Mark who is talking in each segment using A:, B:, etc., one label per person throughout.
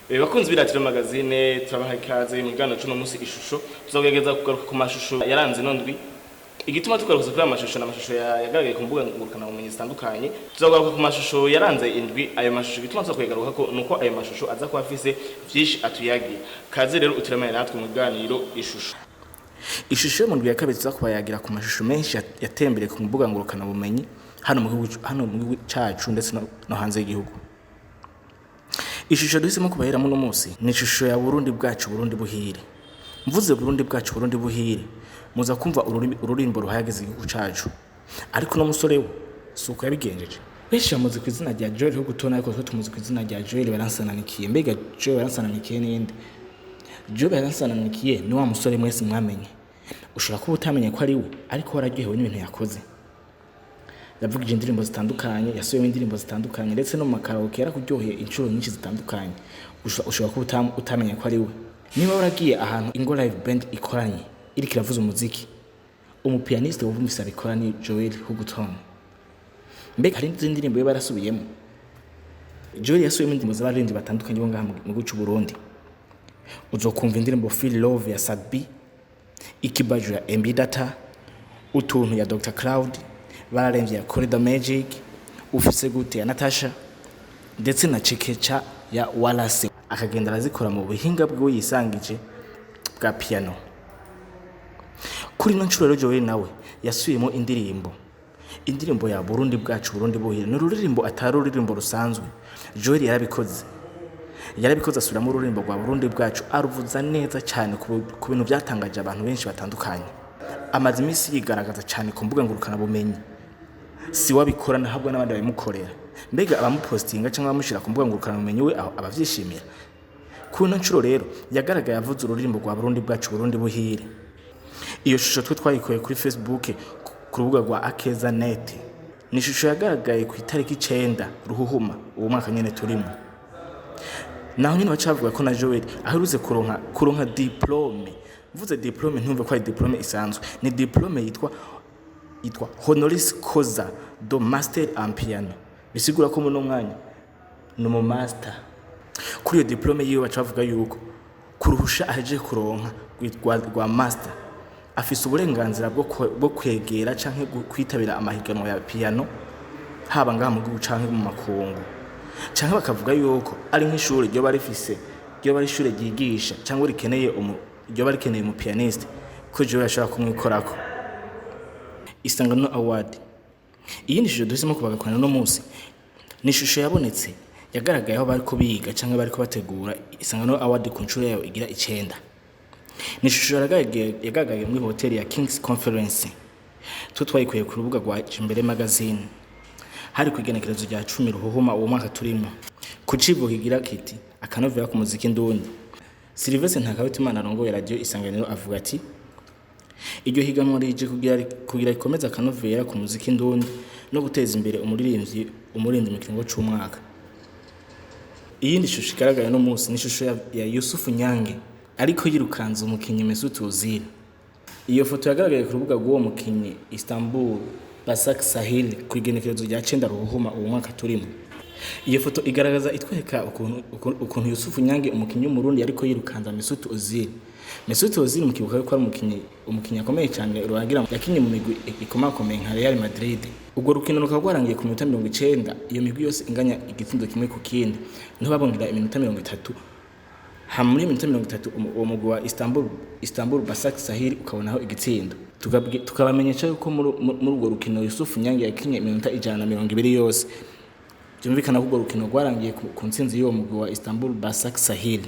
A: Bakunzi b'iratiro magazine, turabaha ikaze mu kiganiro c'uno munsi ishusho. Tuzogerageza kugaruka ku mashusho yaranze ino ndwi. Igituma tugaruka kuri aya mashusho, ni amashusho yagaragaye ku mbuga ngurukanabumenyi zitandukanye. Tuzogaruka ku mashusho yaranze indwi. Ayo mashusho, igituma tuza kuyagarukako nuko ayo mashusho aza kuba afise vyinshi atuyagiye. Kaze rero uturamane natwe mu kiganiro ishusho. Ishusho yo mu ndwi ya kabiri, tuza kubayagira ku mashusho menshi yatembereye ku mbuga ngurukanabumenyi hano mu gihugu cacu ndetse no hanze y'igihugu. Ishusho duhisemo kubaheramo uno munsi ni ishusho ya Burundi bwacu, Burundi buhire. Mvuze Burundi bwacu, Burundi buhire, muza kumva ururimbo ruhayagiza igihugu cacu. Ariko uno musore we si uko yabigenjeje. Benshi bamuzi ku izina rya Joel Hugutona, ariko twe tumuzi ku izina rya Joel Baransananikiye. Mbega Joel Baransananikiye ninde? Joel Baransananikiye ni wa musore mwese mwamenye. Ushobora kuba utamenye ko ari we, ariko wararyohewe n'ibintu yakoze. Yavugije indirimbo zitandukanye, yasubiyemo indirimbo zitandukanye, ndetse no mu makaraoke yarakuryoheye inshuro nyinshi zitandukanye. Ushobora kuba utamenye ko ari we. Niba waragiye ahantu Ingo Live Band ikoranye iriko iravuza umuziki, umupianiste wumvise abikora ni Joel Huguton. Mbega hari n'izindi ndirimbo yoba yarasubiyemo? Joel yasubiyemo indirimbo z'abaririmbyi batandukanye bo ngaha mu gihugu c'u Burundi. Uzokumva indirimbo Feel Love ya Sat-B, Ikibaju ya MB Data, Utuntu ya Dr Cloud, Bararemvye ya Corridor Magic, Ufise Gute ya Natasha, ndetse na Chekecha ya Wallace, akagenda arazikora mu buhinga bwiwe yisangije bwa piano. Kuri ino nshuro rero, Joel nawe yasubiyemo indirimbo ya Burundi bwacu, Burundi buhire. Ni ururirimbo atari ururirimbo rusanzwe. Joel yarabikoze, asubiramo ururirimbo rwa Burundi bwacu, aruvuza neza cyane ku bintu byatangaje abantu benshi batandukanye. Amaze iminsi yigaragaza cyane ku mbuga ngurukanabumenyi. Si we abikora, ntabwo n'abandi babimukorera. Mbega abamupostinga cyangwa abamushyira ku mbuga ngurukanabumenyi, we aho abavyishimira? Kuri ino nshuro rero yagaragaye avuze ururirimbo rwa Burundi bwacu, Burundi buhire. Iyo shusho twe twayikuye kuri Facebook, ku rubuga rwa Akeza Net. Ni ishusho yagaragaye ku itariki 9 Ruhuhuma uwo mwaka nyene turimo. Naho nyine baca bavuga ko na Joel aherutse kuronka diplôme. Mvuze diplôme, ntumve ko ari diplôme isanzwe. Ni diplôme yitwa honoris causa de master en piano, bisigura ko muno mwanya ni umu master. Kuri iyo diplôme yiwe baca bavuga yuko kuruhusha ahejeje kuronka rwa master, afise uburenganzira bwo kwegera canke kwitabira amahiganwa ya piano, haba ngaha mu gihugu canke mu makungu. Canke bakavuga yuko ari nk'ishuri ryoba rifise, ryoba ari ishure ryigisha cyangwa rikeneye ryoba rikeneye umu pianiste, ko Joel ashobora kumwikorako. Isangano Award. Iyindi shusho duhisemo kubagakorana no munsi ni ishusho yabonetse, yagaragaye aho bariko biga cyangwa bariko bategura Isangano Award ku nshuro yayo igira 9. Ni ishusho yagaragaye muri hoteli ya Kings Conference. Twe twayikuye ku rubuga rwa Jimbere Magazine. Hari ku igenekerezo rya 10 Ruhuhuma uwo mwaka turimo, ku civugo kigira kiti "Akanovera ku muziki ndundi". Sylvestre Ntakarutimana arongoye Radio Isanganiro avuga ati iryo higanwa rije kugira rikomeze akanovera ku muziki ndundi no guteza imbere umuririmbyi mu kiringo c'umwaka. Iyindi shusho igaragaye no munsi ni ishusho ya Yusufu Nyange ariko yirukanza umukinyi Mesut Ozil. Iyo foto yagaragaye ku rubuga rw'uwo mukinyi Istanbul Basaksehir ku igenekerezo rya 9 Ruhuhuma uwo mwaka turimo. Iyo foto igaragaza, itwereka ukuntu Yusufu Nyange, umukinyi w'Umurundi, ariko yirukanza Mesut Ozil. Mesut Ozil mukibuka yuko ari umukinyi akomeye cyane rurangira, yakinye mu migwi ikomakomeye nka Real Madrid. Urwo rukino rukaba rwarangiye ku minota 90, iyo migwi yose inganya igitsindo kimwe ku kindi. Niho babongera iminota 30. Hama muri iyo minota 30, uwo mugwi wa Istanbul Basaksehir ukabonaho igitsindo. Tukabamenyesha yuko muri urwo rukino Yusufu Nyange yakinye iminota 120 yose. Byumvikana ko urwo rukino rwarangiye ku ntsinzi y'uwo mugwi wa Istanbul Basaksehir.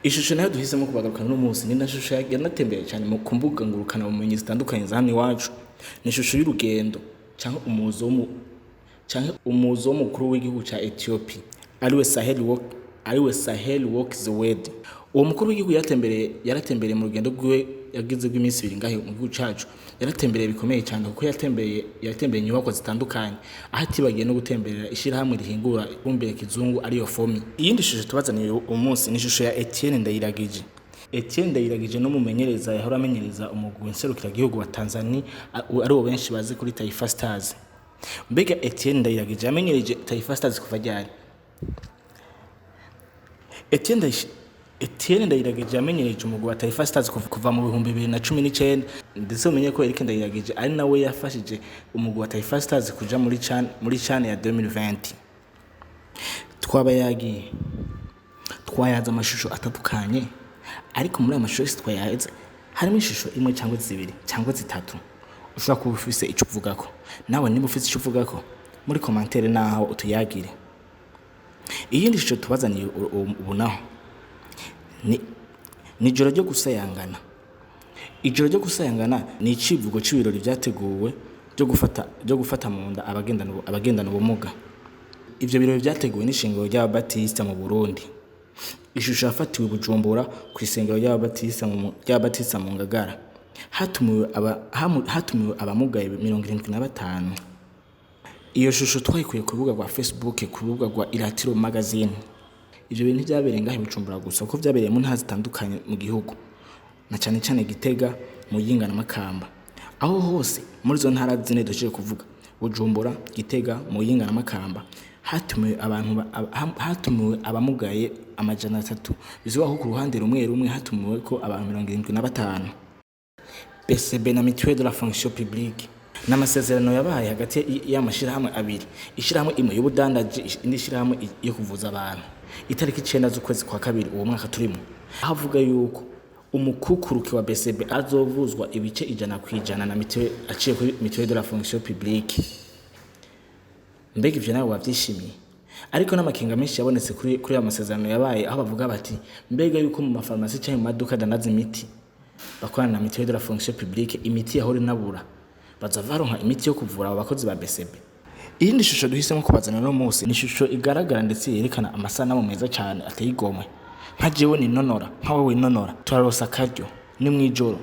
A: Ishusho nayo duhisemo kubagarukana uno munsi ni na shusho yanatembeye cyane ku mbuga ngurukana bumenyi zitandukanye za hano iwacu. Ni ishusho y'urugendo canke umuzo w'umukuru w'igihugu ca Ethiopia, ariwe Sahle-Work Zewde. Uwo mukuru w'igihugu yaratembereye mu rugendo rwiwe yagize rw'iminsi 2 ngahe mu gihugu cacu. Yaratembereye bikomeye cyane, kuko yatembereye inyubakwa zitandukanye, aho atibagiye no gutemberera ishirahamwe rihingura ifumbire kizungu, ariyo FOMI. Iyindi shusho tubazaniye uyu munsi ni ishusho ya Etienne Ndayiragije. Etienne Ndayiragije n'umumenyereza yahora amenyereza umugwi nserukiragihugu wa Tanzania, ariwo benshi bazi kuri Taifa Stars. Mbega Etienne Ndayiragije yamenyereje Taifa Stars kuva ryari? Etienne Ndayiragije yamenyereje umugwi wa Taifa Stars kuva mu 2019, ndetse umenye ko Eric Ndayiragije ari nawe yafashije umugwi wa Taifa Stars kuja muri CHAN ya 2020. Twaba yagiye twayaze amashusho atandukanye, ariko muri ayo mashusho yose twayaze harimo ishusho imwe cyangwa zibiri cyangwa zitatu ushobora kuba ufise ico uvugako. Nawe niba ufise ico uvugako muri commentaire, naho utuyagire. Iyindi shusho tubazaniye ubu naho ni ijoro ryo gusayangana. Ijoro ryo gusayangana ni icivugo c'ibirori vyateguwe byo gufata mu nda abagendana ubumuga. Ivyo birori vyateguwe n'ishengero ry'Ababatista mu Burundi. Ishusho yafatiwe i Bujumbura ku isengero ry'Ababatista mu Ngagara. Hatumiwe abamugaye 75. Iyo shusho twayikuye ku rubuga rwa Facebook, ku rubuga rwa Iratiro Magazine. Ivyo bintu vyabereye ngaho i Bujumbura gusa, kuko vyabereye mu ntara zitandukanye mu gihugu, na cane cane Gitega, Muyinga na Makamba. Aho hose muri izo ntara zine duhejeje kuvuga, Bujumbura, Gitega, Muyinga na Makamba, hatumiwe abantu hatumiwe abamugaye 300. Bivuga ko ku ruhande rumwe rumwe hatumiwe ko abantu 75. BCB na Mutuelle de la fonction publique n'amasezerano yabaye hagati y'amashirahamwe abiri, ishirahamwe imwe y'ubudandaji, indi shirahamwe yo kuvuza abantu, itariki 9 z'ukwezi kwa kabiri uwo mwaka turimo, aho avuga yuko umukukuruke wa BCB azovuzwa ibice 100% na mutuelle, aciye kuri Mutuelle de la fonction publique. Mbega ivyo nawe wavyishimiye? Ariko n'amakenga menshi yabonetse kuri ayo masezerano yabaye, aho bavuga bati: mbega yuko mu mafarumasi canke mu maduka adandaza imiti bakorana na Mutuelle de la fonction publique, imiti yahora inabura, bazava baronka imiti yo kuvura abo bakozi ba BCB? Iyindi shusho duhisemo kubazana no munsi ni ishusho igaragara ndetse yerekana amasanamu meza cyane ateye igomwe. Nka jewe ninonora, nka wewe winonora, turarosa akaryo ni mwijoro.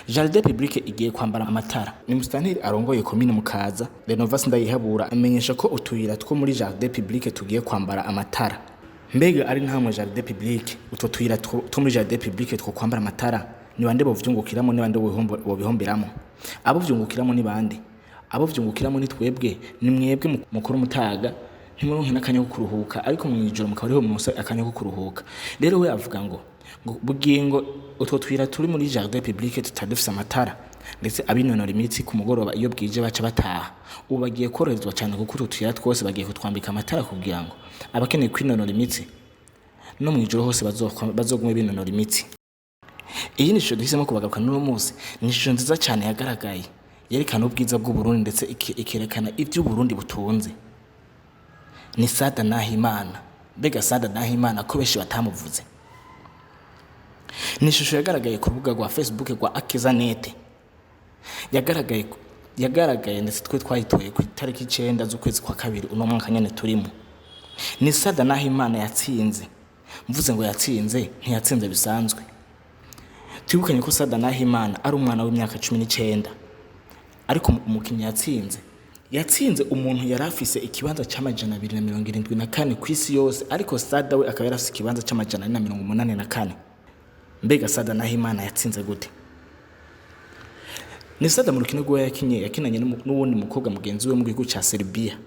A: Jardin publique igiye kwambara amatara. Ni musitanteri arongoye komine Mukaza, Renovas Ndayihabura, amenyesha ko utuyira two muri jardin publique tugiye kwambara amatara. Mbega ari ntamwe jardin publique, utwo tuyira two muri jardin publique two kwambara amatara, ni bande bovyungukiramo? Ni bande bobihomberamo? Abo vyungukiramo ni bande? Abo vyungukiramo ni twebwe, ni mwebwe mukora umutaga ntimuronke n'akanya ko kuruhuka, ariko mu ijoro mukaba ariho muronse akanya ko kuruhuka. Rero we avuga ngo bugingo utwo tuyira turi muri jardin publique tutari dufise amatara, ndetse abinonora imitsi ku mugoroba iyo bwije baca bataha, ubu bagiye koroherezwa cyane, kuko utwo tuyira twose bagiye kutwambika amatara kugira ngo abakeneye kwinonora imitsi no mu ijoro hose bazogume binonora imitsi. Iyi ni ishusho duhisemo kubagaruka n'uno munsi. Ni ishusho nziza cyane yagaragaye yerekana ubwiza bw'Uburundi, ndetse ikerekana ibyo Uburundi butunze. Ni Sada Nahimana. Mbega Sada Nahimana ko benshi batamuvuze? Ni ishusho yagaragaye ku rubuga rwa Facebook rwa Akizanet. Yagaragaye ndetse twe twayitoye ku itariki 9 z'ukwezi kwa kabiri uno mwaka nyene turimo. Ni Sada Nahimana yatsinze. Mvuze ngo yatsinze, ntiyatsinze bisanzwe. Twibukanye ko Sada Nahimana ari umwana w'imyaka 19, ariko umukinnyi yatsinze umuntu yari afise ikibanza c'274 ku isi yose, ariko Sada we akaba yari afise ikibanza c'484. Mbega Sada Nahimana yatsinze gute? Ni Sada mu rukino rwe yakinye, yakinanye n'uwundi mukobwa mugenzi we mu gihugu ca Serbia.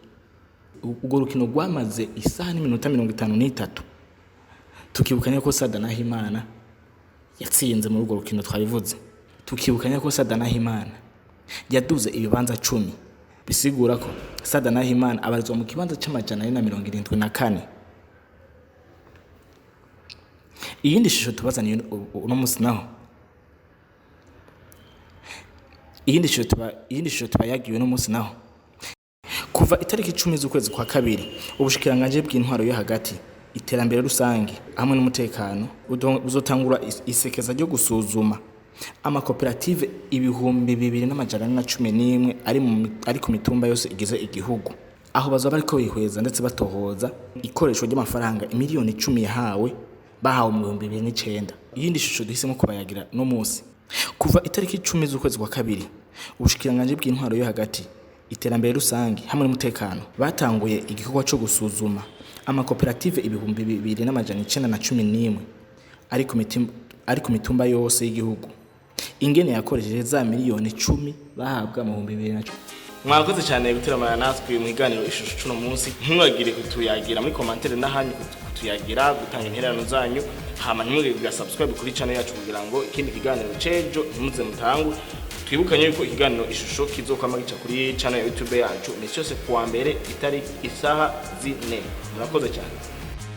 A: Urwo rukino rwamaze isaha n'iminota 53. Tukibukanya ko Sada Nahimana yatsinze muri urwo rukino twabivuze. Tukibukanya ko Sada Nahimana yaduze ibibanza 10, bisigura ko Sada Nahimana abarizwa mu kibanza c'474. Iyindi shusho tubazaniye uno munsi naho, iyindi shusho tuba yagiwe uno munsi naho, kuva itariki 10 z'ukwezi kwa kabiri, ubushikiranganji bw'intwaro yo hagati, iterambere rusange hamwe n'umutekano buzotangura isekeza ryo gusuzuma amakoperative 2411 ari ku mitumba yose igize igihugu, aho bazoba bariko bihweza ndetse batohoza ikoreshwa ry'amafaranga imiliyoni 10 bahawe mu 2009. Iyindi shusho duhisemo kubayagira no munsi, kuva itariki 10 z'ukwezi kwa kabiri, ubushikiranganji bw'intwaro yo hagati, iterambere rusange hamwe n'umutekano batanguye igikorwa co gusuzuma amakoperative 2911 ari ku mitumba yose y'igihugu, ingene yakoresheje za miliyoni 10 bahabwa mu 2010. Mwakoze cyane guteramana natwe mu kiganiro Ishusho cuno munsi. Ntimwagire kutuyagira muri commentaire n'ahandi, kutuyagira, gutanga intererano zanyu. Hama ntimwagire kugira subscribe kuri channel yacu kugira ngo ikindi kiganiro cejo ntimuze mutangwe. Twibukanye yuko ikiganiro Ishusho kizokwama gica kuri channel ya YouTube yacu imisi yose kuwa mbere, itariki isaha 4. Murakoze cyane.